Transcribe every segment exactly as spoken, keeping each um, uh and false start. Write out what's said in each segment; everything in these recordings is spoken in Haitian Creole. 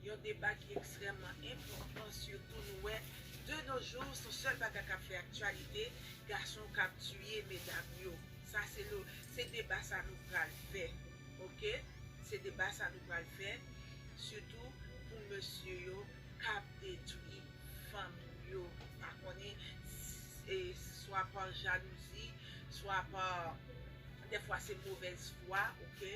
Yon deba ki ekstrèmman enpòtan, sitou nou wè de nos jours, se yon sèl bagay k ap fè aktyalite, gason k ap tiye medam yo. Sa se lo, se deba sa nou pral fè, oke? Se deba sa nou pral fè, sitou pou mesye yo k ap detwi fanm yo. Pa konnen, e, swa pa jalouzi, swa pa, dèfwa se movèz fwa, oke?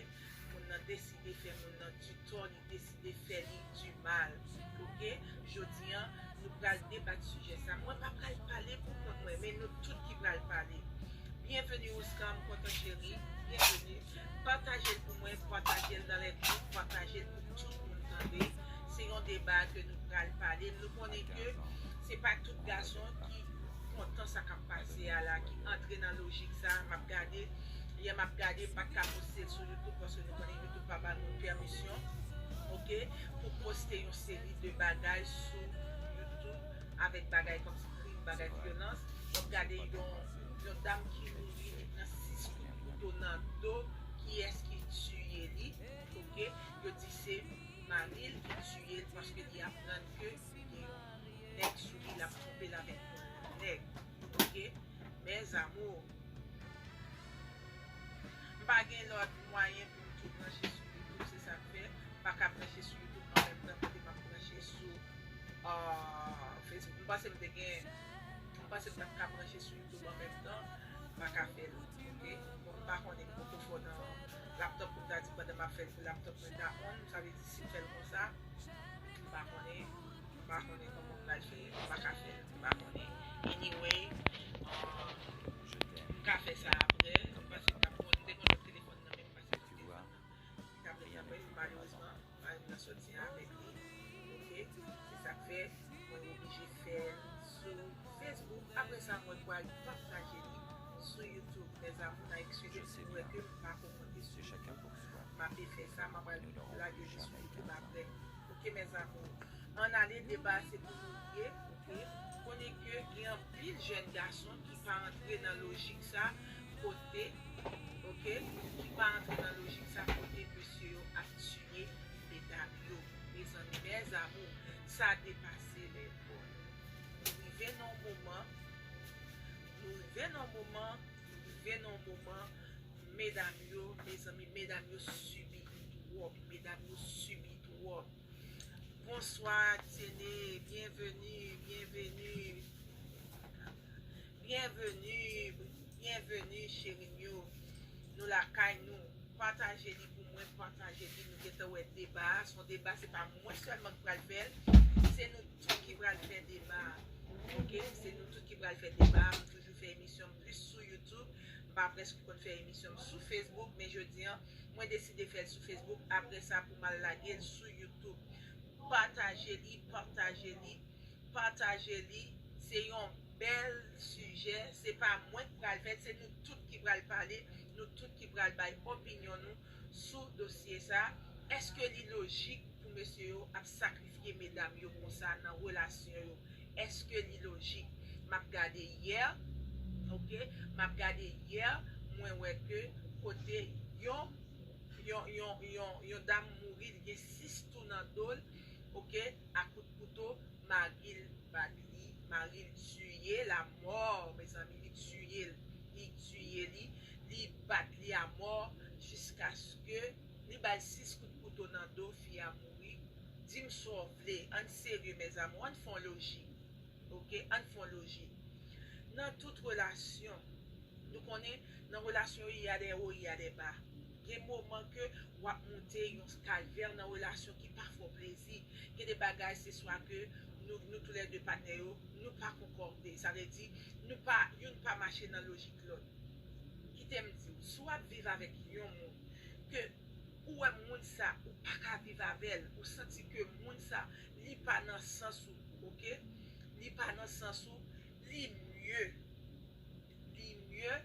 Moun nan deside fè moun nan di tò, li deside fè li di mal, oke? Jodi a, nou pral debat sijè sa. Mwen pa pral pale pou kont mwen, men nou tout ki pral pale. Byenveni Oscar, m kontan cheri, byenveni. Pataje l pou mwen, pataje l nan lè gwoup, pataje l pou tout moun tande. Se yon deba ke nou pral pale. Nou konnen ke se pa tout gason ki kontan sa k ap pase a la, ki antre nan lojik sa. M ap gade, yè m ap gade, m pa t ka poste l sou YouTube paske nou konnen YouTube pa ba nou pèmisyon, oke, pou poste yon seri de bagay sou YouTube avèk bagay kòmsi krim, bagay vyolans. M ap gade yon, yon dam ki mouri nan sis kout kouto nan do. Kiyès ki tiye li? Oke, yo di se mari l ki tiye l paske li aprann ke li gen yon nèg sou li, l ap twonpe l avèk yon lòt nèg. Oke, mes amours, m pa gen lòt mwayen pou m tou branche sou YouTube, se sa k fè m pa ka branche sou YouTube an menm tan kote m ap branche sou, euh, Facebook. M panse m te gen, m panse m t ap ka branche sou YouTube an menm tan, m pa ka fè l, oke? Bon, m pa konnen m poko fò nan laptop pou m ta di pandan m ap fè l pou laptop mwen ta on, sa vle di si m fè l konsa, m pa konnen, m pa konnen kòman m pral fè, m pa ka fè l, m pa konnen. Anyway, euh, m ka fè sa apre, m panse m t ap, bon, m te gen lòt telefòn nan men m, m panse m t ap fè sa. Li t ap ret nan pwen, malerezman, mari m nan sòti avèk li. Oke, se sa k fè mwen oblije fè l sou Facebook. Apre sa, mwen pral pataje li sou YouTube. Mes amours, n a eskize m si nou wè ke m pa komante sou YouTube. M ape fè sa, m ap al lage li sou YouTube apre. Oke, mes amours. Ann ale, deba se pou nou ye, oke? Konnen ke gen anpil jèn gason ki pa antre nan lojik sa kote, oke? Ki pa antre nan lojik sa kote mesye yo ap tiye medam yo. Mezanmi, mes amours, sa depase lèvèl. Nou rive nan yon moman, nou rive nan yon moman, nou rive nan yon moman, medam yo, mezanmi, medam yo sibi twòp, medam yo sibi twòp. Bonswa, Tiene, byenveni, byenveni. Byenveni, byenveni, cheri m yo. Nou lakay nou. Pataje li pou mwen, pataje li. Nou gentan wè deba a. Se yon deba, se pa mwen sèlman ki pral fè l. Se nou tout ki pral fè deba a. Oke? Se nou tout ki pral fè deba a. M toujou fè emisyon m plis sou YouTube. M pa prèske konn fè emisyon m sou Facebook, men jodi a, mwen deside fè l sou Facebook. Apre sa, pou m al lage l sou YouTube. Pataje li, pataje li, pataje li. Se yon bèl sijè. Se pa mwen ki pral fè l, se nou tout ki pral pale, nou tout ki pral bay opinyon nou sou dosye sa. Èske li lojik pou mesye yo ap sakrifye medam yo konsa nan relasyon yo? Èske li lojik? M ap gade yè, oke, m ap gade yè, mwen wè ke kote yon, yon, yon, yon, yon dam mouri, li gen sis tou nan do l, oke, a kout kouto, mari l bat li, mari l tiye l amò, mezanmi, li tiye l, li tiye li, li bat li amò, jiskaske li ba l sis kout kouto nan do, fi a mouri. Di m sa w vle, ann serye, mes amours, ann fè yon lojik. Oke, ann fè yon lojik. Nan tout relasyon, nou konnen, nan relasyon, il y a des hauts, il y a des bas. Gen moman ke w ap monte yon kalvè nan relasyon ki pa fè w plezi. Gen de bagay, se swa ke nou, nou toulède patnè yo, nou pa konkòde. Sa vle di, nou pa, youn pa mache nan lojik lòt. Kite m di w, si w ap viv avèk yon moun, ke ou wè moun sa, ou pa ka viv avè l, ou santi ke moun sa, li pa nan sans ou, oke? Li pa nan sans ou, li mye, li mye,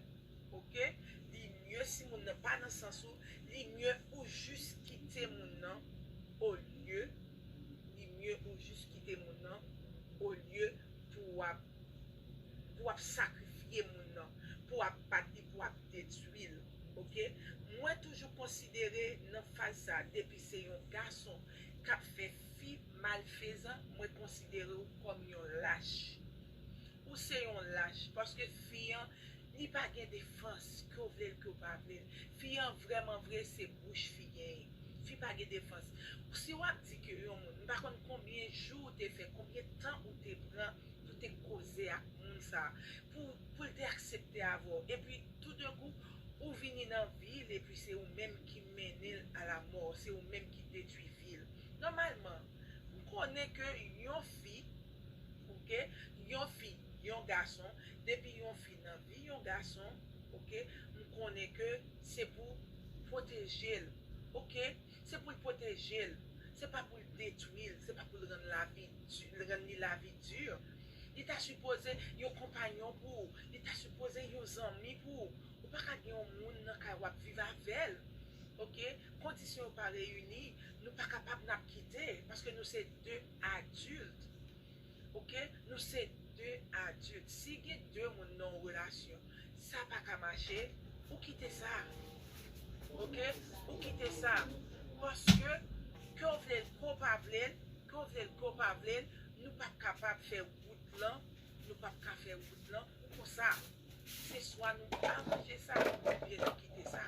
oke? Li mye si moun nan pa nan sans ou, li mye ou jis kite moun nan, olye, li mye ou jis kite moun nan, olye pou w ap pou w ap sakrifye moun nan, pou w ap bat li, pou w ap detwi l. Oke? Mwen toujou konsidere nan faz sa, depi se yon gason k ap fè fi malfezan, mwen konsidere w kòm yon lach. Ou se yon lach, paske fi an, li pa gen defans, ke w vle l, ke w pa vle l. Fi an, vrèman vre, se bouch fi genyen. Fi pa gen defans. Si w ap di ke yon moun, m pa konn konbyen jou w te fè, konbyen tan ou te pran pou te koze ak moun sa, pou, pou l te aksepte avè w. Epi, toudenkou, ou vini nan vi l, epi se ou menm ki mennen l alamò, se ou menm ki detwi vi l. Nòmalman, m konnen ke yon fi, oke, yon fi, yon gason, depi yon fi nan vi yon gason, oke, m konnen ke se pou pwoteje l, oke, se pou l pwoteje l, se pa pou l detwi l, se pa pou l rann lavi di, rann li lavi di. Li ta sipoze yon konpayon pou ou, li ta sipoze yon zanmi pou ou. Ou pa ka gen yon moun nan kay w ap viv avè l, oke? Kondisyon yo pa reyini, nou pa kapab n ap kite, paske nou se de adilt, oke? Nou se de adilt. Si gen de moun nan yon relasyon, sa pa ka mache, ou kite sa, oke? Ou kite sa, paske ke w vle l, ke w pa vle l, ke w vle l, ke w pa vle l, nou p ap kapab fè wout lan, nou p ap ka fè wout lan konsa. Se swa nou aranje sa, oubyen nou kite sa.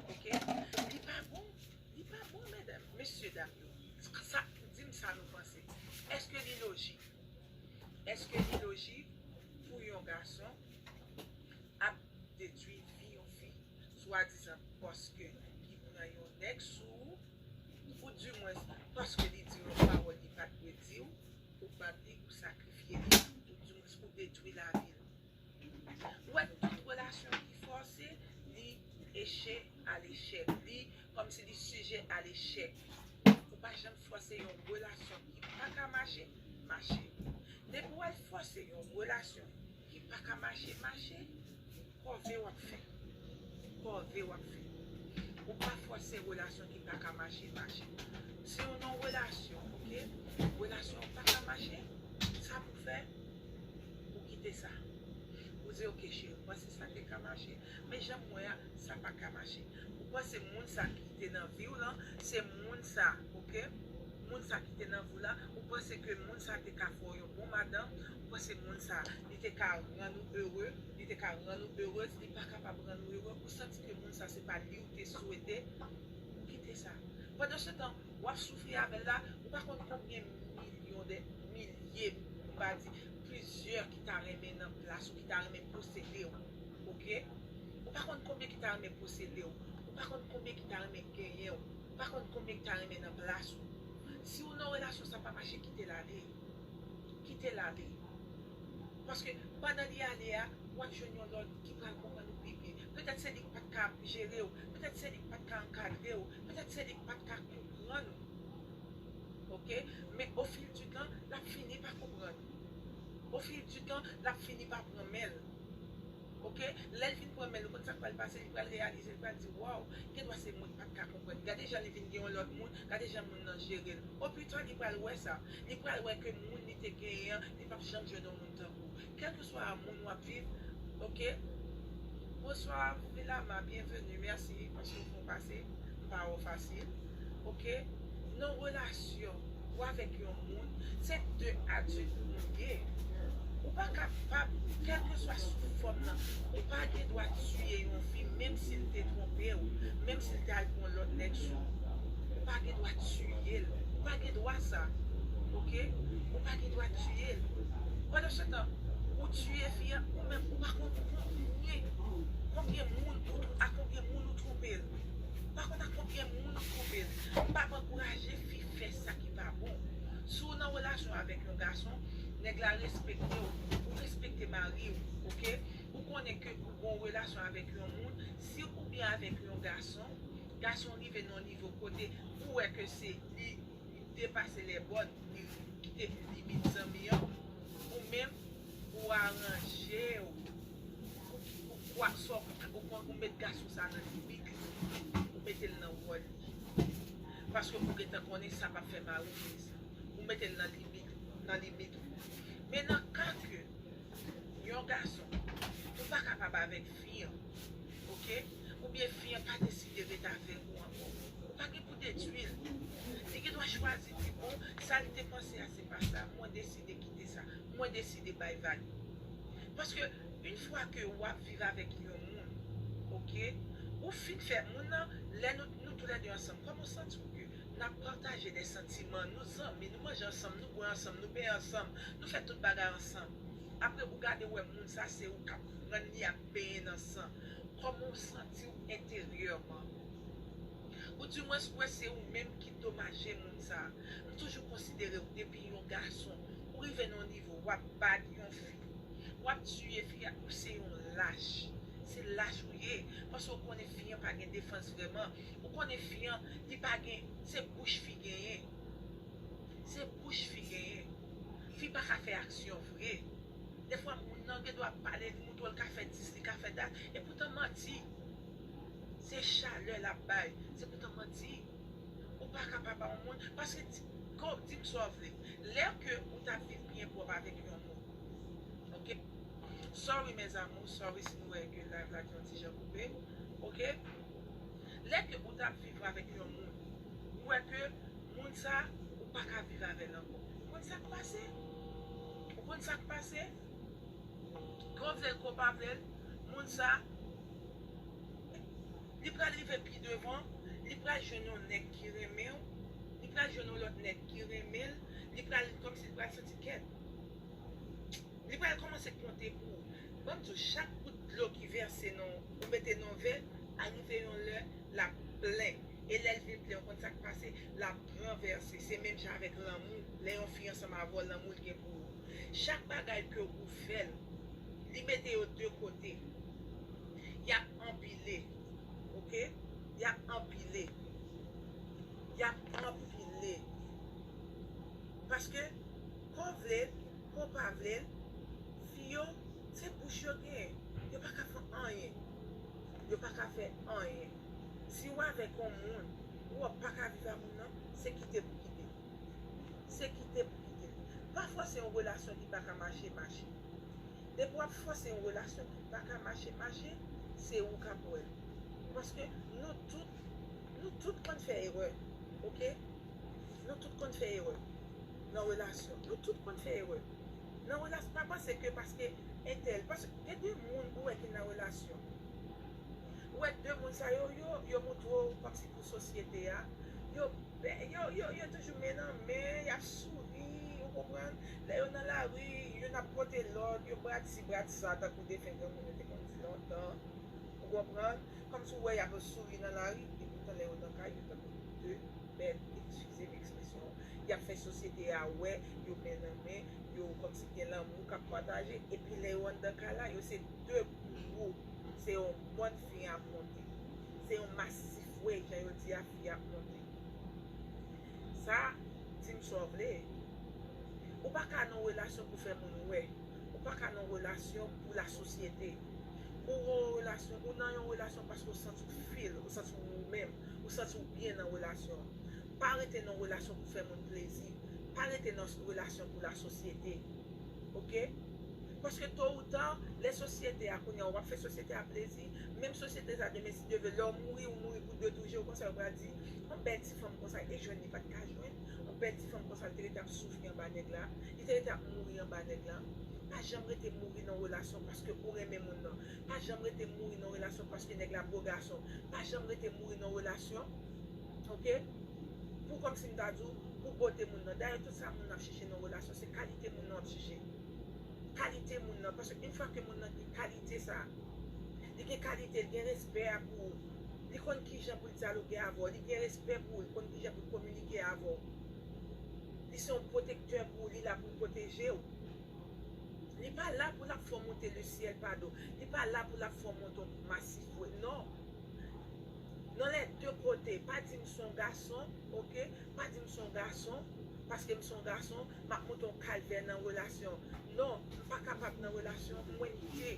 Oke? Li pa bon. Li pa bon, medam, mesye dam yo. Sa, di m sa nou panse. Èske li lojik? Èske li lojik pou yon gason ap detwi vi yon fi, swadizan paske li pran yon nèg sou ou, ou dimwens paske li di yon pawòl li pa t dwe di w, ou bat li, ou sakrifye li, ou dimwens ou detwi lavi l. Ou wè tout relasyon ki fòse, li eche a lechèk. Li kòmsi li sijè a lechèk. Ou pa janm fòse yon relasyon ki pa ka mache, mache. Depi w al fòse yon relasyon ki pa ka mache, mache, kòve w ap fè. Kòve w ap fè. Ou pa fòse relasyon ki pa ka mache, mache. Si w nan relasyon, oke, relasyon an pa ka mache, sa pou fè, ou kite sa. Ou di, oke, cheri, ou panse sa te ka mache? Men jan m wè a, sa pa ka mache. Ou panse moun sa ki te nan vi w lan, se moun sa, oke? Moun sa ki te nan vi w la, ou panse ke moun sa te ka fè w yon bon madanm, ou panse moun sa, li te ka rann ou ere, li te ka rann ou erez, li pa kapab rann ou ere, ou santi ke moun sa se pa li ou te swete, ou kite sa. Pandan se tan, w ap soufri avè l la, ou pa konn konbyen milyon de milye, m pa di, plizyè ki ta renmen nan plas ou, ki ta renmen posede w. Oke? Ou pa konn konbyen ki ta renmen posede w. Ou pa konn konbyen ki ta renmen genyen w. Ou pa konn konbyen ki ta renmen nan plas ou. Si w nan relasyon sa pa mache, kite l ale. Kite l ale. Paske pandan li ale a, w ap jwenn yon lòt ki pral konprann ou pi byen. Petèt se li k pa t ka jere w. Petèt se li k pa t ka ankadre w. Petèt se li k pa t ka konprann ou. Oke? Men ofil di tan, l ap fini pa konprann ou. Ofil di tan, l ap fini pa pran men l. Oke? Lè l vin pran men l, ou konn sa k pral pase, li pral reyalize, li pral di, waw, gen dwa se mwen k pa t ka konprann. Gade jan li vin gen yon lòt moun, gade jan moun nan jere l. Opito, li pral wè sa. Li pral wè ke moun li te genyen an, li p ap janm jwenn yon moun tankou w. Kèlkeswa moun w ap viv, oke? Bonswa, Vilama, byenveni, mèsi paske w fè w pase. Pa w fasil, oke? Nan relasyon ou avèk yon moun, se de adilt nou ye. Ou pa kapab, kèlkeswa sou fòm nan, ou pa gen dwa tiye yon fi, menm si l te twonpe w, menm si l te al pran lòt nèg sou ou. Ou pa gen dwa tiye l. Ou pa gen dwa sa. Oke? Ou pa gen dwa tiye l. Pandan se tan, ou tiye fi an, ou menm, ou pa konn konbyen, konbyen moun, ou, a konbyen moun ou twonpe l. Ou pa konn a konbyen moun ou twonpe l. M p ap ankouraje fi fè sa ki pa bon. Si w nan relasyon avèk yon gason, nèg la respekte w, ou respekte mari w, oke? Ou konnen ke ou gen yon relasyon avèk yon moun, si ou byen avèk yon gason, gason rive nan yon nivo kote ou wè ke se li, li depase lè bòn, li kite limit zanmi an, ou menm, ou aranje w, ou, ou kwak sò, ou, ou, ou met gason sa nan limit li, ou mete l nan wòl li. Paske ou gentan konnen sa p ap fè mari w plezi. Ou mete l nan limit, nan limit ou. Men nan ka ke yon gason, ou pa kapab avèk fi an, oke? Oubyen fi an pa deside ret avèk ou ankò. Ou pa gen pou detwi l. Li gen dwa chwazi Mwen deside bay vag. Paske, yon fwa ke w ap viv avèk yon moun, oke, ou fin fè moun nan, lè nou, nou toulède ansanm, kòman w santi w ke n ap pataje de santiman, nou zanmi, nou manje ansanm, nou bwè ansanm, nou benyen ansanm, nou fè tout bagay ansanm. Apre, ou gade, ou wè moun sa, se ou k ap rann li ak benyen nan san. Kòman w santi w enteryèman? Ou di mwens ou wè se ou menm ki domaje moun sa. M toujou konsidere w depi yon gason. Ou rive nan yon nivo, w ap bat yon fi. W ap tiye fi a, ou se yon lach. Se lach ou ye. Paske ou konnen fi an pa gen defans vrèman. Ou konnen fi an, li pa gen, se bouch fi genyen. Se bouch fi genyen. Fi pa ka fè aksyon vre. Defwa moun nan gen dwa ap pale, li moutre w l ka fè dis, li ka fè dat, epoutan manti. Se chalè l ap bay, se poutan manti. Ou pa ka pa ba yon moun, paske di, ko, di m sa w vle. Lè ke ou t ap viv byen pwòp avèk yon moun, oke? Sorry mes amours, sorry si nou wè ke live la gen yon ti jan koupe, oke? Lè ke ou t ap viv avèk yon moun, ou wè ke moun sa, ou pa ka viv avè l ankò. Ou konn sa k pase? Ou konn sa k pase? Ke w vle l, ke w pa vle l, moun sa, li pral rive pi devan, li pral jwenn yon nèg ki renmen w, li pral jwenn yon lòt nèg ki renmen l, li pral, kòmsi li pral santi kèt. Li pral kòmanse konte pou ou. Ban m di w, chak gout dlo ki vèse nan, ou mete nan vè, arive yon lè, l ap plen. E lè l vin plen, ou konn sa k pase? L ap ranvèse. Se menm jan avèk lanmou. Lè yon fi ansanm avè w, lanmou l gen pou ou. Chak bagay ke ou fè l, li mete yo de kote. Y ap anpile. Oke? Y ap anpile. Y ap anpile. Paske, ke w vle l, ke w pa vle l, fi yo, se bouch yo genyen. Yo pa ka fè anyen. Yo pa ka fè anyen. Si w avèk yon moun, ou wè w pa ka viv ak moun nan, se kite pou kite. Se kite pou kite. Pa fòse yon relasyon ki pa ka mache, mache. Depi w ap fòse yon relasyon ki pa ka mache, mache, se ou k ap wè l. Paske nou tout, nou tout konn fè erè, oke? Nou tout konn fè erè nan relasyon. Nou tout konn fè erè nan relasyon. Pa panse ke paske entèl, paske gen de moun ou wè ki nan relasyon. Ou wè de moun sa yo, yo, yo montre w kòmsi pou sosyete a, yo bè-, yo, yo, yo toujou men nan men, y ap souri, ou konprann? Lè yo nan lari, youn ap pote lòt, yo brat si, brat sa, tankou defen granmoun yo te konn di lontan, ou konprann? Kòmsi w wè y ap souri nan lari, epoutan lè yo nan kay, yo tankou de bèt, eskize m ekspresyon an, y ap fè sosyete a wè, yo men nan men, yo kòmsi gen lanmou k ap pataje, epi lè yo anndan kay la, yo se de bouro, se yon mòn fi ap monte, se yon masifwè, jan yo di a, fi ap monte. Sa, di m sa w vle. Ou pa ka nan relasyon pou fè moun wè. Ou pa ka nan relasyon pou lasosyete. Ou nan relasyon, ou nan yon relasyon paske w santi w feel, ou santi w ou menm, ou santi w byen nan relasyon an. Pa rete nan relasyon pou fè moun plezi. Pa rete nan relasyon pou lasosyete. Oke? Paske to ou ta, lè sosyete a kounye a, w ap fè sosyete a plezi, menm sosyete sa demen, si Dye vle, lè w mouri, ou mouri pou de tou je w konsa, yo pral di, yon bèl ti fanm konsa, e jwenn li pa t ka jwenn, yon bèl ti fanm konsa, li te rete ap soufri anba nèg la, li te rete ap mouri anba nèg la. Pa janm rete mouri nan relasyon paske ou renmen moun nan. Pa janm rete mouri nan relasyon paske nèg la bo gason. Pa janm rete mouri nan relasyon, oke? Pou kòmsi m ta di w, pou bote moun nan. Dayè, tout sa moun nan ap chèche nan relasyon, se kalite moun nan w ap chèche. Kalite moun nan, paske yon fwa ke moun nan gen kalite sa, li gen kalite, li gen respè a pou ou, li konn kijan pou l dyaloge avè w, li gen respè pou ou, li konn kijan pou l kominike avè w. Li se yon pwotektè pou ou, li la pou l pwoteje w. Li pa la pou l ap fè w monte le syèl pa do. Li pa la pou l ap fè w monte yon masifwè. Non. Nan lè de kote, pa di m se yon gason, oke? Pa di m se yon gason, paske m se yon gason, m ap monte yon kalvè nan relasyon. Non, m pa kapab nan relasyon, mwen kite.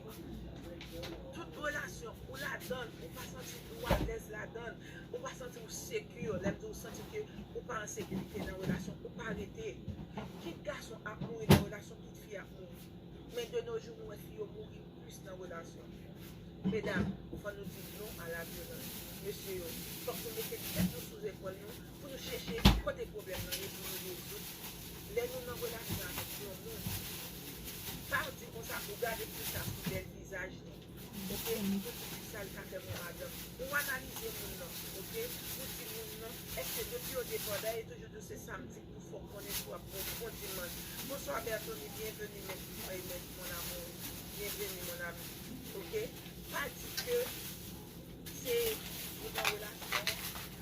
Tout relasyon, ou ladan l, ou pa santi ou alèz ladan l, ou pa santi ou secure, lè m di ou santi ke ou pa an sekirite nan relasyon, ou pa rete. Kit gason ap mouri nan relasyon, kit fi ap mouri. Men de nos jours, nou wè fi yo mouri plis nan relasyon. Medam, fò nou di non a la vyolans. Mesye yo, fòk nou mete tèt nou sou zepòl nou pou nou chèche kote pwoblèm nan ye pou nou rezoud. Lè nou nan relasyon avèk yon moun, Gade fi sa pou bèl vizaj li. Oke? Pou ti fi sa li ka fè mwen madanm. Ou analize moun nan. Oke? Ou di moun nan, èske depi o depa, dayè toujou di se sa m di pou fòk konnen si w ap bon, bon dimanch. Bonswa Bertony, byenveni mèt, mèt mon amour. Byenveni mon ami. Oke? Pa di ke se ou nan relasyon,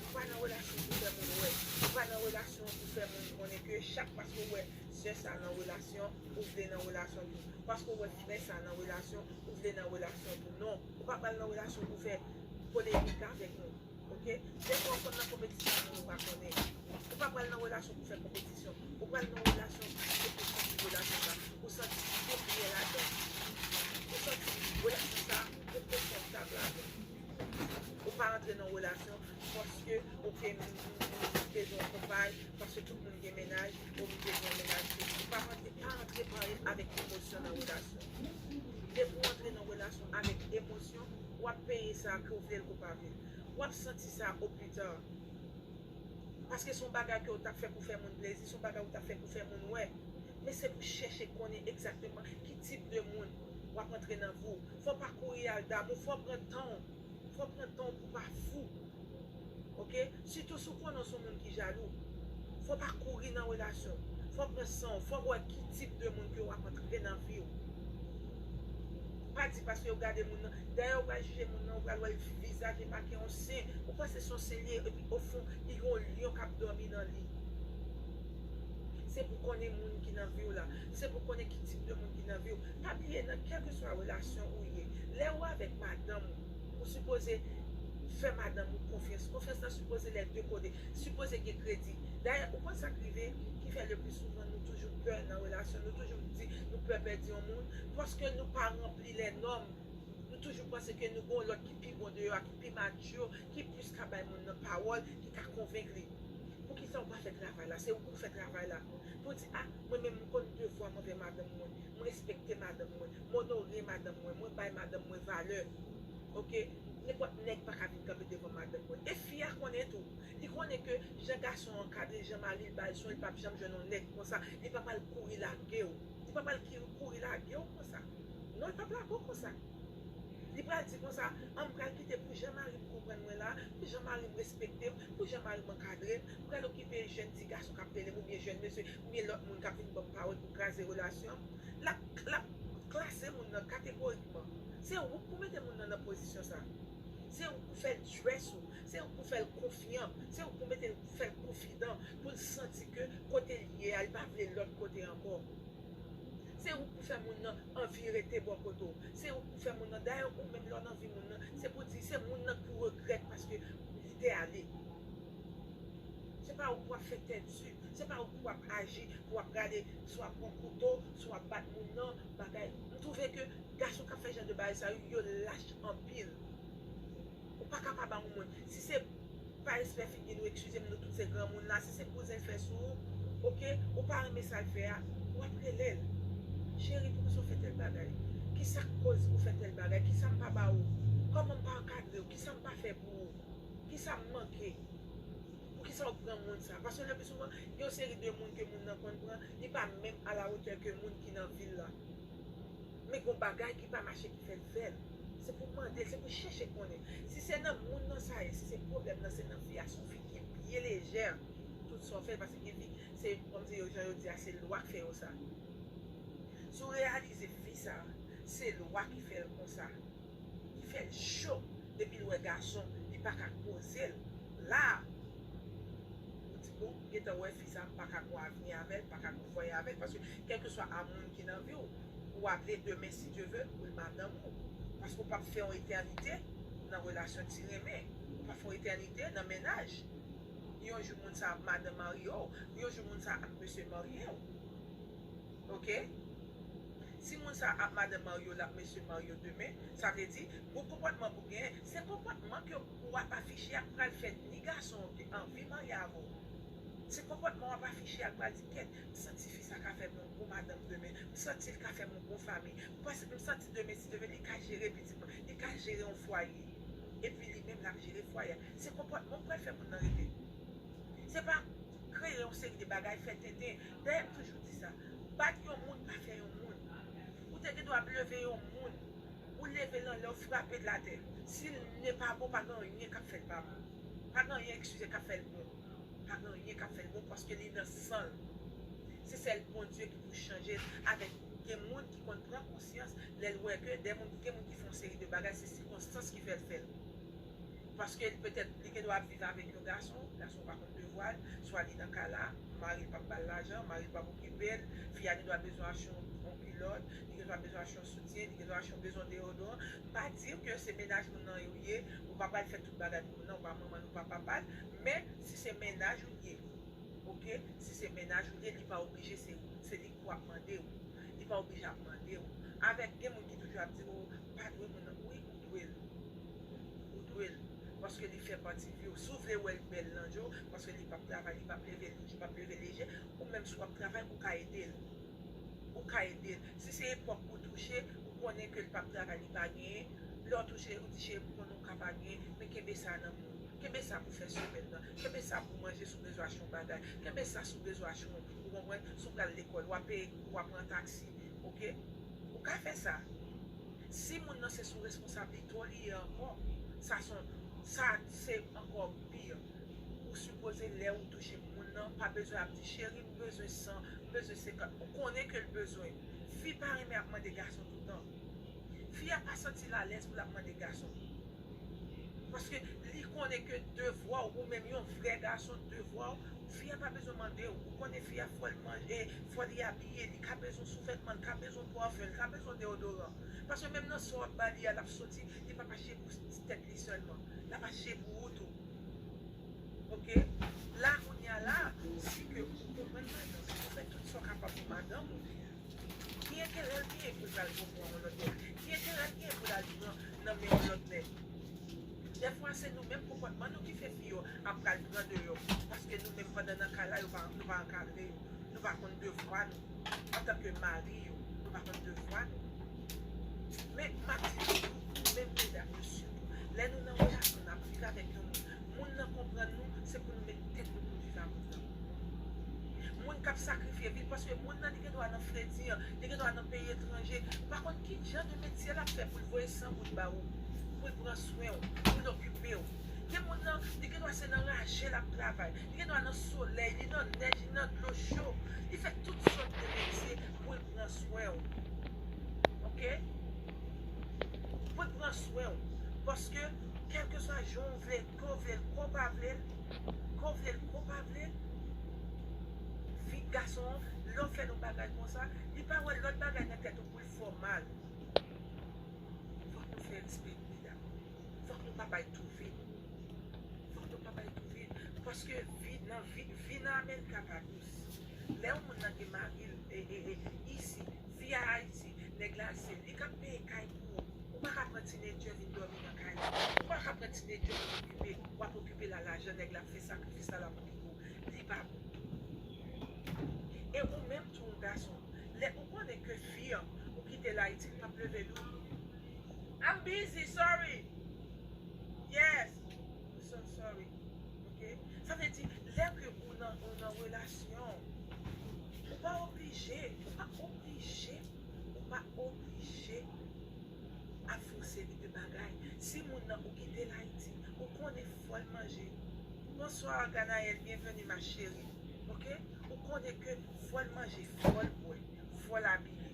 ou pa nan relasyon pou fè moun wè. Ou pa nan relasyon pou fè moun konnen ke chak paske w wè sè sa nan relasyon, ou vle nan relasyon tou. Paske w wè frè sa nan relasyon, ou vle nan relasyon tou. Non, ou pa pral nan relasyon pou fè polemik avèk nou. Oke? Defwa w konn nan konpetisyon moun ou pa konnen. Ou pa pral nan relasyon pou fè konpetisyon. Ou pral nan relasyon pou se pou santi relasyon sa. Ou santi ou byen ladan. Ou santi relasyon sa ou konfòtab ladan. Ou pa antre nan relasyon paske, oke, m bezwen yon konpay, paske tout moun gen mennaj, ou bezwen yon mennaj tou. Ou pa antre, pa antre pa, avèk emosyon nan relasyon. Depi w antre nan relasyon avèk emosyon, w ap peye sa, ke w vle l, ke w pa vle l. W ap santi sa o pita. Paske se yon bagay ke w t ap fè pou fè moun plezi, se yon bagay ou t ap fè pou fè moun wè. Men se pou chèche konnen egzakteman ki tip de moun w ap antre nan vi w. Fò w pa kouri al damou, fò w pran tan w. Fò w pran tan w pou w pa fou. Oke? Sitou si w konnen w se yon moun ki jalou. Fò w pa kouri nan relasyon. Fò w pran san w. Fò w wè ki tip de moun ke w ap antre nan vi w. Pa di paske w gade moun nan. Dayè, w pral jije moun nan, w pral wè l vizaj li make yon sen. Ou panse se yon sen li ye, epi ofon, li gen yon lyon k ap dòmi nan li. Se pou konnen moun ki nan vi w la. Se pou konnen ki tip de moun ki nan vi w. Pa bliye, nan kèlkeswa relasyon ou ye, lè ou avèk madanm ou, ou sipoze fè madanm ou konfyans. Konfyans lan sipoze lè de kote. Sipoze gen kredi. Dayè, ou konn sa k rive, ki fè le pli souvan nou toujou pè nan relasyon, nou toujou di nou pè pèdi yon moun, paske nou pa ranpli lè nòm. Nou toujou panse ke nou gen yon lòt ki pi bon deyò a, ki pi mature, ki plis ka bay moun nan pawòl, ki ka konvenk li. Poukisa ou pa fè travay la? Se ou pou fè travay la. Pou di, a, mwen menm, m konn devwa m anvè madanm mwen. M respekte madanm mwen. M onore madanm mwen. Mwen bay madanm mwen valè. Oke? Nenpòt nèg pa ka vin kanpe devan madanm mwen. E fi a konnen tou. Li konnen ke jan gason an ankadre, jan mari l ba l swen, li p ap janm jwenn yon nèg konsa. Li p ap al kouri lage w. Li p ap al ki-, kouri lage w konsa. Non, li p ap lage w konsa. Li pral di konsa, an, m pral kite pou jan mari m konprann mwen la, pou jan mari m respekte m, pou jan mari m ankadre m, m pral okipe jèn ti gason k ap pele m, oubyen jèn mesye, oubyen lòt moun k ap vin ban m pawòl pou kraze relasyon m. L ap, l ap klase moun nan kategorikman. Se ou k pou mete moun nan nan pozisyon sa. Se ou k pou fè l trust ou. Se ou k pou fè l konfyan. Se ou k pou mete l, fè l konfidan pou l santi ke kote l ye a, li pa vle lòt kote ankò. Se ou k pou fè moun nan anvi rete bò kote w. Se ou k pou fè moun nan, dayè, ou menm lè w nan vi moun nan, se pou di, se moun nan k pou regrèt paske li te ale. Se pa ou k pou ap fè tèt di. Se pa ou k pou ap aji, pou ap gade, swa pran kouto, swa bat moun nan, bagay. M twouve ke gason k ap fè jan de bagay sa yo, yo lach anpil. Ou pa ka pa ba yon moun. Si se pa respè figi nou, eskize m, nou tout se granmoun la, si se kouzen l fè sou ou, oke, ou pa renmen sa l fè a, w ap rele l. Cheri, poukisa w fè tèl bagay? Kisa k koz ou fè tèl bagay? Kisa m pa ba ou? Kòman m pa ankadre w? Kisa m pa fè pou ou? Kisa m manke? Poukisa w pran moun sa? Paske le pli souvan, gen yon seri de moun ke moun nan konn pran, li pa menm a la wotè ke moun ki nan vi l la. Men gon bagay ki pa mache ki fè l fè l. Se pou mande l, se pou chèche konnen. Si se nan moun nan sa ye, si se pwoblèm nan, se nan fi a, se yon fi ki byen lejè. Tout sa w fè, paske gen fi, se kòmsi yo, jan yo di a, se lwa k fè yo sa. Si w reyalize fi sa, se lwa ki fè l konsa, ki fè l cho, depi l wè gason, li pa ka poze l la. Ou di, bon, gentan wè fi sa, m pa ka gon avni avè l, m pa ka gon vwaye avè l, paske kèlkeswa a moun ki nan vi w, ou ap vle demen, si Dye ve, pou l madanm ou. Paske w p ap fè yon etènite nan relasyon ti renmen. Ou p ap fè yon etènite nan mennaj. Yon jou moun sa ap madanm marye w, yon jou moun sa ap mesye marye w. Oke? Si moun sa ap madanm marye w, l ap mesye marye w demen, sa vle di, gon konpòtman pou genyen. Se konpòtman ke w ap afiche a k pral fè ni gason an anvi marye avè w. Se konpòtman w ap afiche a k pral di, kèt, m santi fi sa ka fè m yon bon madanm demen. M santi l ka fè m yon bon fanmi. M panse, m santi demen, si Dye ve, li ka jere pitit mwen. Li ka jere yon fwaye. Epi li menm, l ap jere fwaye a. Se konpòtman w pral fè moun nan rete. Se pa kreye yon seri de bagay, fè tenten. Dayè, m toujou di sa. Bat yon moun, pa fè yon moun. Ou te gen dwa ap leve yon moun, ou leve l anlè, ou frape l atè. Si l ne pa bon, pa gen anyen k ap fè l pa bon. Pa gen anyen, eskize, k ap fè l bon. Pa gen anyen k ap fè l bon paske li nan san l. Se sèl Bondye ki pou chanje l avèk gen moun ki konn pran konsyans lè l wè ke de moun, gen moun ki fè yon seri de bagay, se sikonstans ki fè l fè l. Paske petèt li gen dwa ap viv avèk yon gason, gason pa konn devwa l, swa li nan kay la, mari l p ap ba l lajan, mari l p ap okipe l, fi a gen dwa bezwen achte yon, yon kilòt, li gen dwa bezwen achte yon soutyen, li gen dwa achte yon bezwen deyodoran. M pa di w ke se mennaj moun nan ou ye, ou pa pral fè tout bagay pou moun nan, ou pa manman l, ou pa papa l, men si se mennaj ou ye, oke, si se mennaj ou ye, li pa oblije se, se li ki pou ap mande w. Li pa oblije ap mande w. Avèk gen moun ki toujou ap di w, pa dwe moun nan. Wi, ou dwe l. Ou dwe l. Paske li fè pati vi w. Si w vle wè l bèl nan je w, paske li p ap travay, li p ap leve, li p ap leve leje, ou menm si w ap travay, ou ka ede l. Ou ka ede l. Si se epòk ou touche, ou konnen ke l p ap travay, li pa genyen, lè w touche, ou di, cheri, m konnen w ka pa genyen, men kenbe sa nan men w. Kenbe sa pou fè semèn nan. Kenbe sa pou manje si w bezwen achte yon bagay. Kenbe sa si w bezwen achte yon, ou konprann, si w pral lekòl, w ap peye kou, w ap pran taksi, oke? Ou ka fè sa. Si moun nan se sou responsablite w li ye ankò, sa se, sa se ankò pi. Ou sipoze lè ou touche moun nan, pa bezwen ap di, cheri, m bezwen san, m bezwen senkant. Ou konnen ke l bezwen. Fi pa renmen ap mande gason toutan. Fi a pa santi l alèz pou l ap mande gason. Paske li konnen ke devwa w, ou menm yon vrè gason, devwa w, fi a pa bezwen mande w. Ou konnen fi a fò l manje, fò li abiye, li ka bezwen souvètman, li ka bezwen pafen, li ka bezwen deyodoran. Paske menm nan sa w ap ba li a, l ap soti, li p ap achte pou tèt li sèlman, l ap achte pou ou tou. Oke? La, kounye a la, si ke ou konprann madanm, ou fè tout sa w kapab pou madanm ou, ki enterè l genyen pou l al pran yon lòt nèg? Ki enterè l genyen pou l al pran nan men yon lòt nèg? Dèfwa, se nou menm konpòtman nou ki fè fi yo ap pral pran deyò. Paske nou menm pandan nan kay la, yo pa, nou pa ankadre yo. Nou pa konn devwa nou. Antanke mari yo, nou pa konn devwa nou. Men, m ap di nou tou, nou menm medam yo sitou, lè nou nan relasyon, n ap viv avèk yon moun, moun nan konprann nou, se pou nou met tèt nou pou n viv ak moun nan. Moun k ap sakrifye vi l, paske moun nan, li gen dwa nan fredi an, li gen dwa nan peyi etranje. Ou pa konn ki jan de metye l ap fè pou l voye san goud ba ou, pou l pran swen w, pou l okipe w. Gen moun nan, li gen dwa se nan raje l ap travay, li gen dwa nan solèy, li nan nèj, li nan dlo cho. Li fè tout sòt de metye pou l pran swen w. Oke? Pou l pran swen w. Paske, kèlkeswa jan w vle, ke w vle l, ke w pa vle l, ke w vle l, ke w pa vle l, fi gason an, lè w fè l yon bagay konsa, li pa wè lòt bagay nan tèt ou pou l fè w mal. Fòk nou fè respè nou, medam. Fòk nou pa bay tou vit. Fòk nou pa bay tou vit. Paske vi nan vi, vi nan America pa dous. Lè yon moun nan gen mari l, e, e, e, isi, fi a Ayiti, nèg la se li k ap peye kay pou ou. Ou pa ka pran tinedjè vin dòmi nan kay la. Ou pa ka pran tinedjè vin okipe, w ap okipe l a lajan, nèg la ap fè sakrifis la, l ap okipe w. Li pa bon. E ou menm tou, yon gason, lè ou konnen ke fi an, ou kite l Ayiti, li p ap leve l ou. I'm busy, sorry. Yes. So sorry. Oke? Sa vle di, lè ke ou nan, ou nan relasyon, ou pa oblije, ou pa oblije, ou pa oblije ap fè yon seri de bagay. Si moun nan ou kite l Ayiti, ou konnen fò l manje. Bonsoir, Ganaël, bienvenue, ma chérie. Oke? Ou konnen ke fò l manje, fò l bwè, fò l abiye.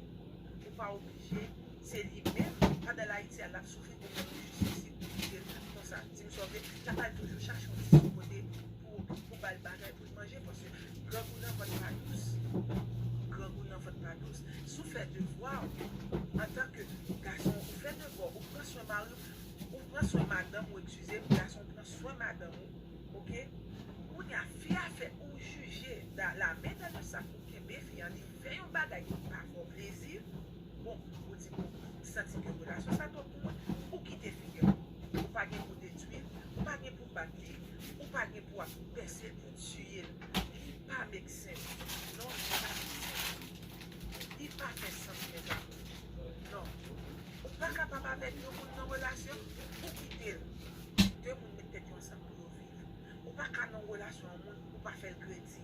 Ou pa oblije, se li menm, pandan l Ayiti a, l ap soufri, ou menm ou jis isit, ou kite l konsa. Di m sa w vle, l ap al toujou chache yon ti sou kote pou, pou ba l bagay pou l manje, paske grangou nan vant pa dous. Grangou nan vant pa dous. Si w fè devwa w, antanke gason, ou fè devwa w, ou pran swen mari w, ou pran swen madanm ou, eskize m, gason, ou pran swen madanm ou, oke? Kounye a, fi a fè ou jije, la, la men dan le sak, ou kenbe fi an, li fè yon bagay ki pa fè w plezi, bon, ou di, bon, m santi ke relasyon sa twòp pou mwen, ou kite fi an. Ou pa gen pou detwi l, ou pa gen pou bat li, ou pa gen pou ap pèse l, pou tiye l. Li pa make sense. Non, li pa make sense. Li pa fè sans, mezanmi. Non. Ou pa kapab avèk yon moun nan relasyon, ou kite l. De moun met tèt yo ansanm pou yo viv. Ou pa ka nan relasyon yon moun, ou pa fè l kredi.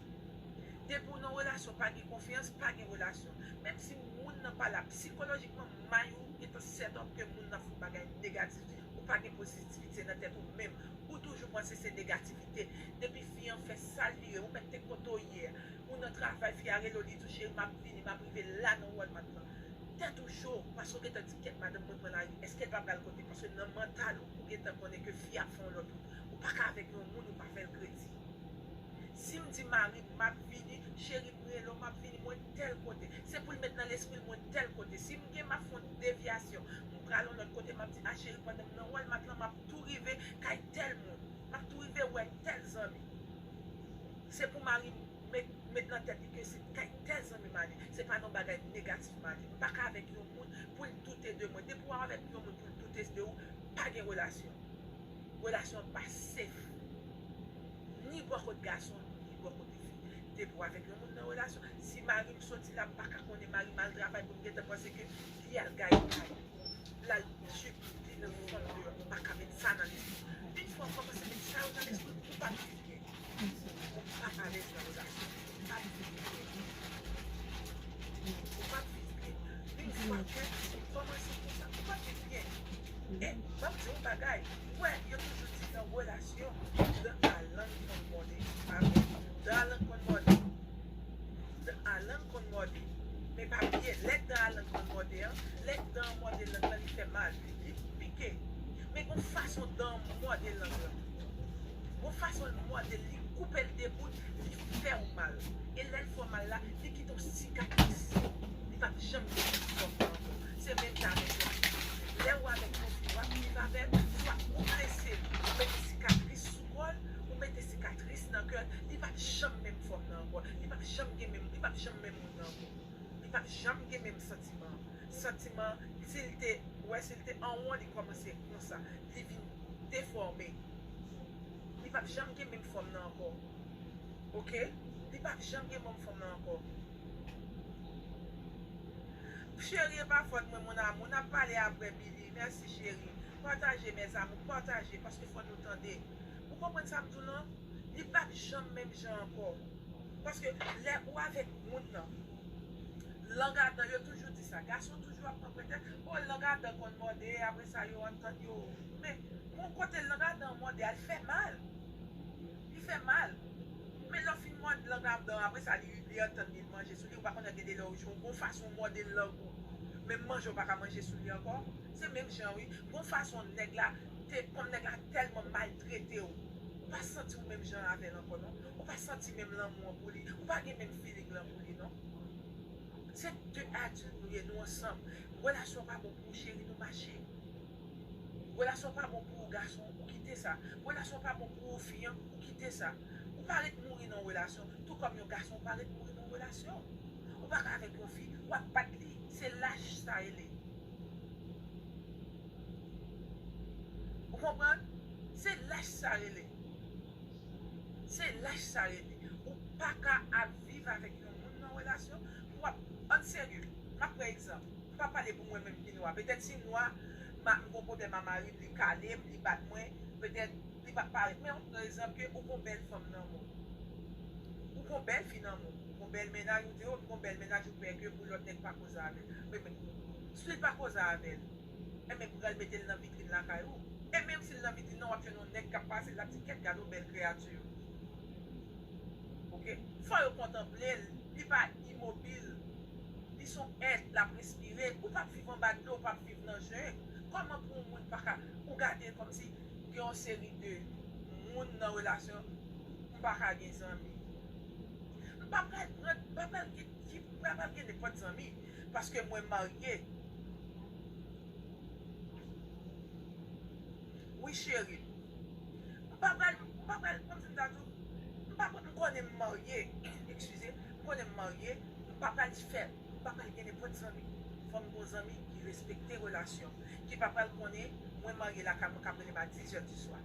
Depi w nan relasyon, pa gen konfyans, pa gen relasyon. Menm si moun nan pa la, sikolojikman, may ou gentan set up ke moun nan fè yon bagay negatif, ou pa gen pozitivite nan tèt ou menm. Ou toujou panse se negativite. Depi fi an fè sa l vire, ou mèt te kote w ye. Ou nan travay, fi a rele w, li di w, cheri, m ap vini, m ap rive la nan Walmart lan. Tèt ou cho, paske w gentan di, kèt, madanm mwen pran lari, èske l pa pral kote? Paske nan mantal ou, ou gentan konnen ke fi a ap fè yon lòt wout. Ou pa ka avèk yon moun, ou pa fè l kredi. Si m di mari m, m ap vini, cheri, m rele w, m ap vini, mwen tèl kote. Se pou l met nan lespri l, mwen tèl kote. Si m gen, m ap fè yon devyasyon, m pral yon lòt kote, m ap di, a cheri, pandan m nan Walmart lan, m ap tou rive kay tèl moun. M ap tou rive wè tèl zanmi. Se pou mari m met, met nan tèt li ke se kay tèl zanmi m ale. Se pa nan bagay negatif m ale. M pa ka avèk yon moun pou l doute de mwen. Depi w avèk yon moun pou l doute de ou, pa gen relasyon. Relasyon pa safe. Ni bò kot gason, ni bò kote fi. Depi w avèk yon moun nan relasyon, si mari m soti la, m pa ka konnen mari m al travay pou m gentan panse ke li al gaye kay. L al tchip, li nan fanm deyò. M pa ka met sa nan lespri m. Yon fwa w kòmanse met sa yo nan lespri w, ou p ap viv byen. Ou p ap alèz nan relasyon. Ou p ap viv byen. Ou p ap viv byen. Yon fwa ke ou kòmanse konsa, ou p ap viv byen. E m ap di yon bagay, ou wè, yo toujou di nan relasyon, dan a lang konn mòde. Amen. Dan a lang konn mòde. Dan a lang konn mòde. Men pa bliye, lè dan a lang konn mòde an, lè dan an mòde lang lan, li fè mal. Li pike. Men gon fason dan an mòde lang lan. Gon fason l mòde l, li koupe l de bout, li fè w mal. E lè l fè w mal la, li kite w sikatris. Li p ap janm gen menm fòm nan ankò. Se menm jan avèk yon fi. Lè w avèk yon fi, w ap viv avè l, fwa ou blese l, ou mete sikatris sou kò l, ou mete sikatris nan kè l, li p ap janm menm fòm nan ankò. Li p ap janm gen menm, li p ap janm menm moun nan ankò. Li p ap janm gen menm santiman an. Santiman, si l te, ou wè, si l te anwon, li kòmanse konsa. Li vin defòme. Li p ap janm gen menm fòm nan ankò. Oke? Li p ap janm gen menm fòm nan ankò. Cheri, e pa fòt mwen, mon amour. N ap pale apre, Billy. Mèsi, cheri. Pataje, mes amours, pataje, paske fò nou tande. Ou konprann sa m di w lan? Li p ap janm menm jan ankò. Paske lè ou avèk moun nan, lang adan, yo toujou di sa. Gason toujou ap pran pretèks, o, lang adan konn mòde, apre sa, yo antann yo. Men, gon kote lang adan mòde a, l fè mal. Li fè mal. Men lè w fin mòde lang adan, apre sa, li, li antann li, l manje sou li, ou pa konnen gen de lè w jwenn gon fason w mòde lang ou. Menm manje, w pa ka manje sou li ankò. Se menm jan, wi. Gon fason nèg la te, kòm nèg la tèlman maltrete w, ou pa santi w menm jan avè l ankò, non. Ou pa santi menm lanmou an pou li. Ou pa gen menm feeling lan pou li, non. Se de adilt nou ye, nou ansanm. Relasyon pa bon pou ou, cheri, nou mache. Relasyon pa bon pou ou, gason, ou kite sa. Relasyon pa bon pou ou, fi an, ou kite sa. Ou pa ret mouri nan yon relasyon, tou kòm yon gason pa ret mouri nan yon relasyon. Ou pa ka avèk yon fi, w ap bat li. Se lach sa rele. Ou konprann? Se lach sa rele. Se lach sa rele. Ou pa ka ap viv avèk yon moun nan relasyon pou w ap, ann serye. M ap pran egzanp. M pa pale pou mwen menm ki nwa. Petèt si m nwa, m gon pwoblèm a mari m, li kale m, li bat mwen, petèt li p ap parèt. Men, yon egzanp ke ou gon bèl fanm nan men w. Ou gon bèl fi nan men w. Ou gon bèl mennaj, ou di, o, m gon bèl mennaj, ou pè ke pou lòt nèg pa koze avè l. Men, men, si l pa koze avè l, enben, pral mete l nan vitrin lakay ou. E menm si l nan vitrin nan, w ap jwenn yon nèg k ap pase, l ap di, kèt, gade yon bèl kreyati. Oke? Fò yo kontanple l. Li pa imobil. Li se yon èt, l ap respire. Ou p ap viv anba dlo, ou p ap viv nan jen. Kòman pou yon moun pa ka, ou gade kòmsi gen yon seri de moun nan relasyon, m pa ka gen zanmi. M pa pral pran, m pa pral gen, ki, m pa pral gen nenpòt zanmi, paske mwen marye. Wi, cheri. M pa pral, m pa pral, kòmsi m ta di w, m pa pral, m konnen m marye, eskize, m konnen m marye, m pa pral fè, m pa pral gen nenpòt zanmi. Fò m gon zanmi ki respekte relasyon, ki pa pral konnen mwen marye lakay mwen k ap rele m a diz è di swa.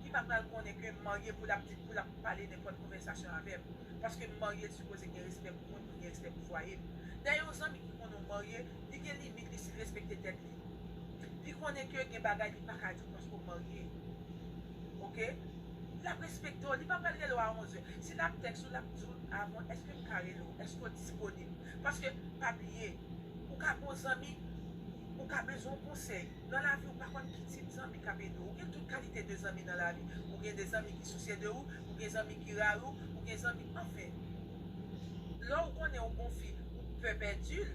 Ki pa pral konnen ke m marye pou l ap di, pou l ap pale nenpòt konvèsasyon avè m. Paske m marye, l sipoze gen respè pou mwen, pou l gen respè pou fwaye m. Dayè, yon zanmi ki konnen w marye, li gen limit li si l respekte tèt li. Li konnen ke gen bagay li pa ka di w paske w marye. Oke? L ap respekte w, li pa pral rele w a onzè. Si l ap tèks ou, l ap di w avan, èske m ka rele w? Èske w disponib? Paske, pa bliye, ou ka gen yon zanmi, ou ka bezwen yon konsèy. Nan lavi, ou pa konn ki tip zanmi k ap ede w. Ou gen tout kalite de zanmi nan lavi. Ou gen de zanmi ki sousye de ou, ou gen zanmi ki rayi w, ou gen zanmi, anfen. Lè w konnen yon bon fi, ou pè pèdi l,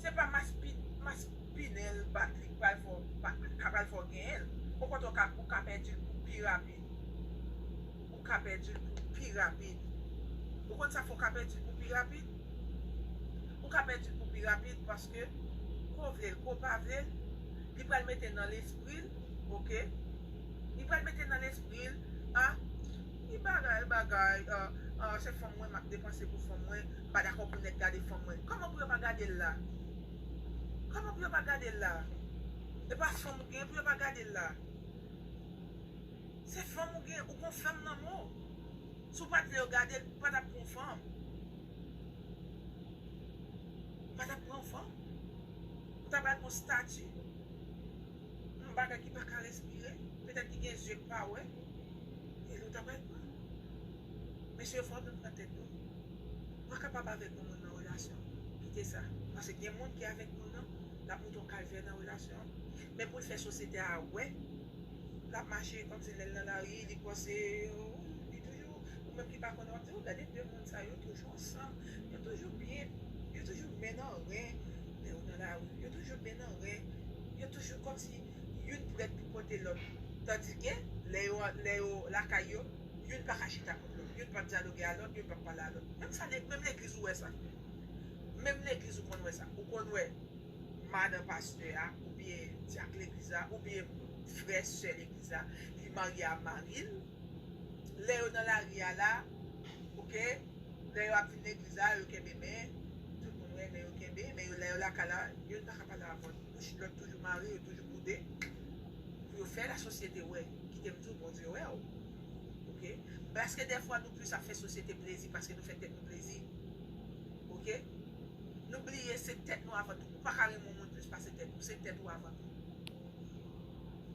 se pa maspinèl bat li k pral fè w genyen l. Okontrè, ou ka pèdi l pou pi rapid. Ou ka pèdi l pou pi rapid. Ou konn sa fè w ka pèdi l pou pi rapid? Ou ka pèdi l pou pi rapid paske, ko vle l, ko pa vle l, li pral mete nan lespri l, oke? Li pral mete nan lespri l, a, li bagay, bagay, a, a, se fanm mwen, m ap depanse pou fanm mwen, m pa dakò pou nèg gade fanm mwen. Kòman pou yo pa gade l la? Kòman pou yo pa gade l la? E pa fanm ou gen pou yo pa gade l la? Se fanm ou gen, ou gon fanm nan men w. Si w pa t vle yo gade l, ou pa t ap pran fanm. Ou pa t ap pran fanm. Ou ta pral pran stati. Yon bagay ki pa ka respire. Petèt ki gen zye k pa wè. E li w ta pral pran. Mesye, fò nou pran tèt nou. Ou pa kapab avèk yon moun nan relasyon. Kite sa. Paske gen moun ki avèk moun nan, l ap monte yon kalvè nan relasyon an. Men pou l fè sosyete a wè, l ap mache kòmsi lè l nan lari, li panse, oh, li toujou, ou menm ki pa konnen, w ap di, oh, gade de moun sa, yo toujou ansanm, yo toujou byen, yo toujou men nan ren, lè yo nan lari, yo toujou men nan ren, yo toujou kòmsi youn prèt pou pote lòt. Tandike, lè yo, lè yo lakay yo, youn pa ka chita kont lòt, youn p ap dyaloge a lòt, youn p ap pale a lòt. Menm sa, menm legliz ou wè sa. Menm legliz ou konn wè sa. Ou konn wè madan pastè a, oubyen dyak legliz la, oubyen frè, sè legliz la, li marye a mari l. Lè yo nan lari a la, oke, lè yo ap vin legliz la, yo kenbe men, tout moun wè, men yo kenbe, men yo, lè yo lakay la, youn pa ka pale avè lòt. Bouch lòt toujou mare, yo toujou boude. Pou yo fè lasosyete wè, kite m di w, Bondye wè w. Oke? Paske dèfwa nou plis ap fè sosyete plezi paske nou fè tèt nou plezi. Oke? Nou bliye se tèt nou avan tou. Ou pa ka renmen yon moun plis pase tèt ou. Se tèt ou avan tou.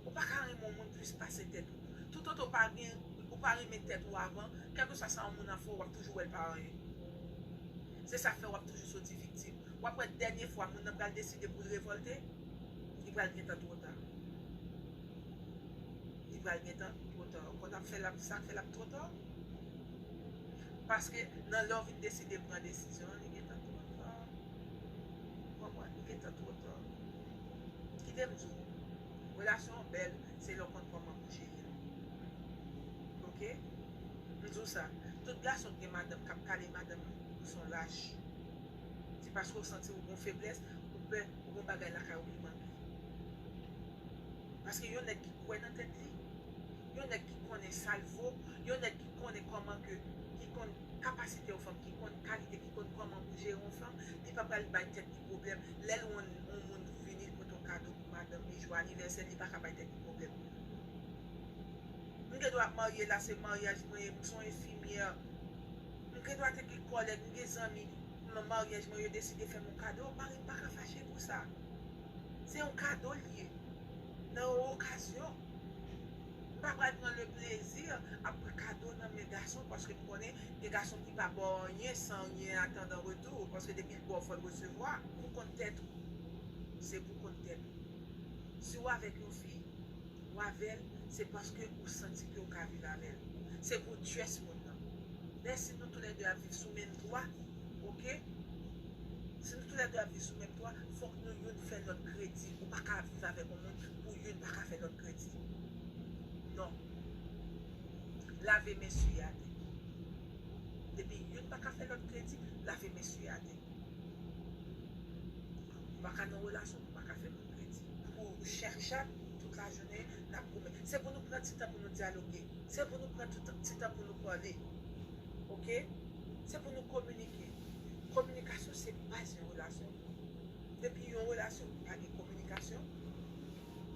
Ou pa ka renmen yon moun plis pase tèt ou. Toutotan ou pa gen, ou pa renmen tèt ou avan, kèlkeswa sa yon moun nan fè w, w ap toujou wè l pa anyen. Se sa k fè w ap toujou soti viktim. W ap wè dènye fwa moun nan pral deside pou l revòlte, li pral gentan twò ta. Li pral gentan twò ta. Ou konn ap fè l ap, sa k fè l ap twò ta? Paske nan lè w vin deside pran desizyon an, li gentan twò ta. Ou konprann? Li gentan twò ta. Kite m di w, relasyon an bèl, se lè w konn kòman pou jere l. Oke? M di w sa, tout gason ki gen madanm k ap kale madanm li, ou se yon lach. Se paske w santi w gon feblès, ou pè, ou gon bagay lakay ou ki manke. Paske yon nèg ki kwè nan tèt li, yon nèg ki konnen sa l vo, yon nèg ki konnen kòman ke, ki konn kapasite yon fanm, ki konn kalite, ki konn kòman pou jere yon fanm, li pa pral bay tèt li pwoblèm. Lè l wè yon moun vini, li pote yon kado pou madanm li, jou anivèsè, li pa ka bay tèt li pwoblèm. M gen dwa ap marye la, se maryaj mwen ye, m se yon enfimyè. M gen dwa te gen kòlèg, m gen zanmi, nan maryaj mwen, yo deside fè m yon kado, mari m pa ka fache pou sa. Se yon kado l ye. Nan yon okazyon. M pa pral pran le plezi ap pran kado nan men gason, paske m konnen gen gason ki pa ba w anyen san anyen atann an retou, paske depi l ba w, fò l resevwa. Pou kont tèt ou. Se pou kont tèt ou. Si w avèk yon fi, ou avè l, se paske ou santi ke w ka viv avè l. Se pou tyès moun nan. Men si nou toulède ap viv sou menm twa, oke? Si nou toulède ap viv sou menm twa, fòk nou youn fè lòt kredi. Ou pa ka viv avèk yon moun pou youn pa ka fè lòt kredi. Non. Lave men sou atè. Depi youn pa ka fè lòt kredi, lave men sou atè. Ou pa ka nan relasyon pou pa ka fè moun kredi. Pou chak chat, tout lajounen, n ap goumen. Se pou nou pran ti tan pou nou dyaloge. Se pou nou pran tout ti tan pou nou pale. Oke? Se pou nou kominike. Kominikasyon se baz yon relasyon. Depi yon relasyon pa gen kominikasyon,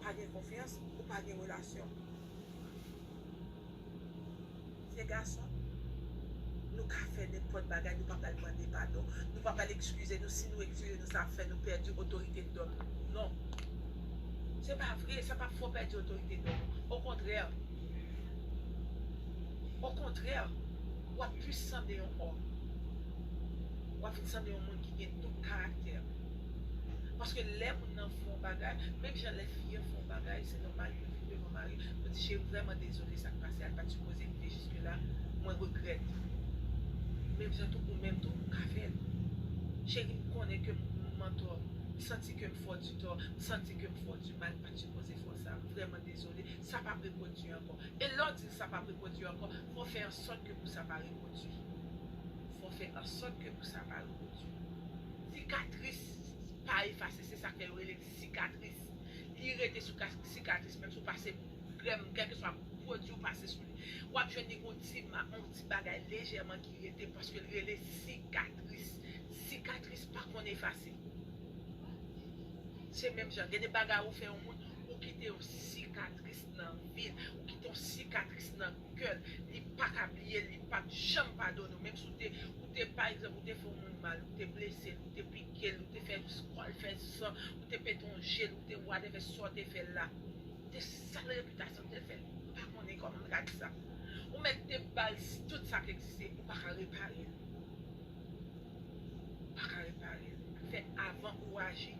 pa gen konfyans, ou pa gen relasyon. Vye gason, nou ka fè nenpòt bagay, nou pa pral mande padon, nou pa pral ekskize nou. Si nou ekskize nou, sa ap fè nou pèdi otorite dòm nou. Non. Se pa vre, sa p ap fè w pèdi otorite dòm ou. Okontrè, Okontrè, w ap plis sanble yon òm. W ap vin sanble yon moun ki gen tout karaktè. Paske lè moun nan fè yon bagay, menm jan lè fi an fè yon bagay, se nòmal pou l vin devan mari l, pou l di, cheri, m vrèman dezole sa k pase a, l pa t sipoze rive jiske la, mwen regrèt. Menm jan tou, ou menm tou, ou ka fè l. Cheri, m konnen ke m antò, m santi ke m fè w di tò, m santi ke m fè w di mal, m pa t sipoze fè w sa, m vrèman dezole, sa p ap repwodui ankò. E lè w di l sa p ap repwodui ankò, fò w fè ansòt ke pou sa pa repwodui. Fò w fè ansòt ke pou sa pa repwodui. Sikatris pa efase, se sa k fè yo rele l sikatris. Li rete sou ka- sikatris, menm si w pase krèm, kèlkeswa pwodui w pase sou li. W ap jwenn li gon ti ma- yon ti bagay lejèman ki rete paske l rele sikatris. Sikatris pa konn efase. Se menm jan, gen de bagay ou fè yon moun, ou kite yon sikatris nan vi l, ou kite yon sikatris nan kè l, li pa ka bliye l, li p ap janm padone w. Menm si w te, ou te, pa egzanp, ou te fè yon moun mal, ou te blese l, ou te pike l, ou te fè kò l fè san, ou te pete yon je l, ou te whatever sa w te fè l la. Ou te sal repitasyon l, ou te fè l. M pa konnen kòman m ka di sa. Ou mèt te ba l tout sa k egziste, ou pa ka repare l. Ou pa ka repare l. Fè avan ou aji,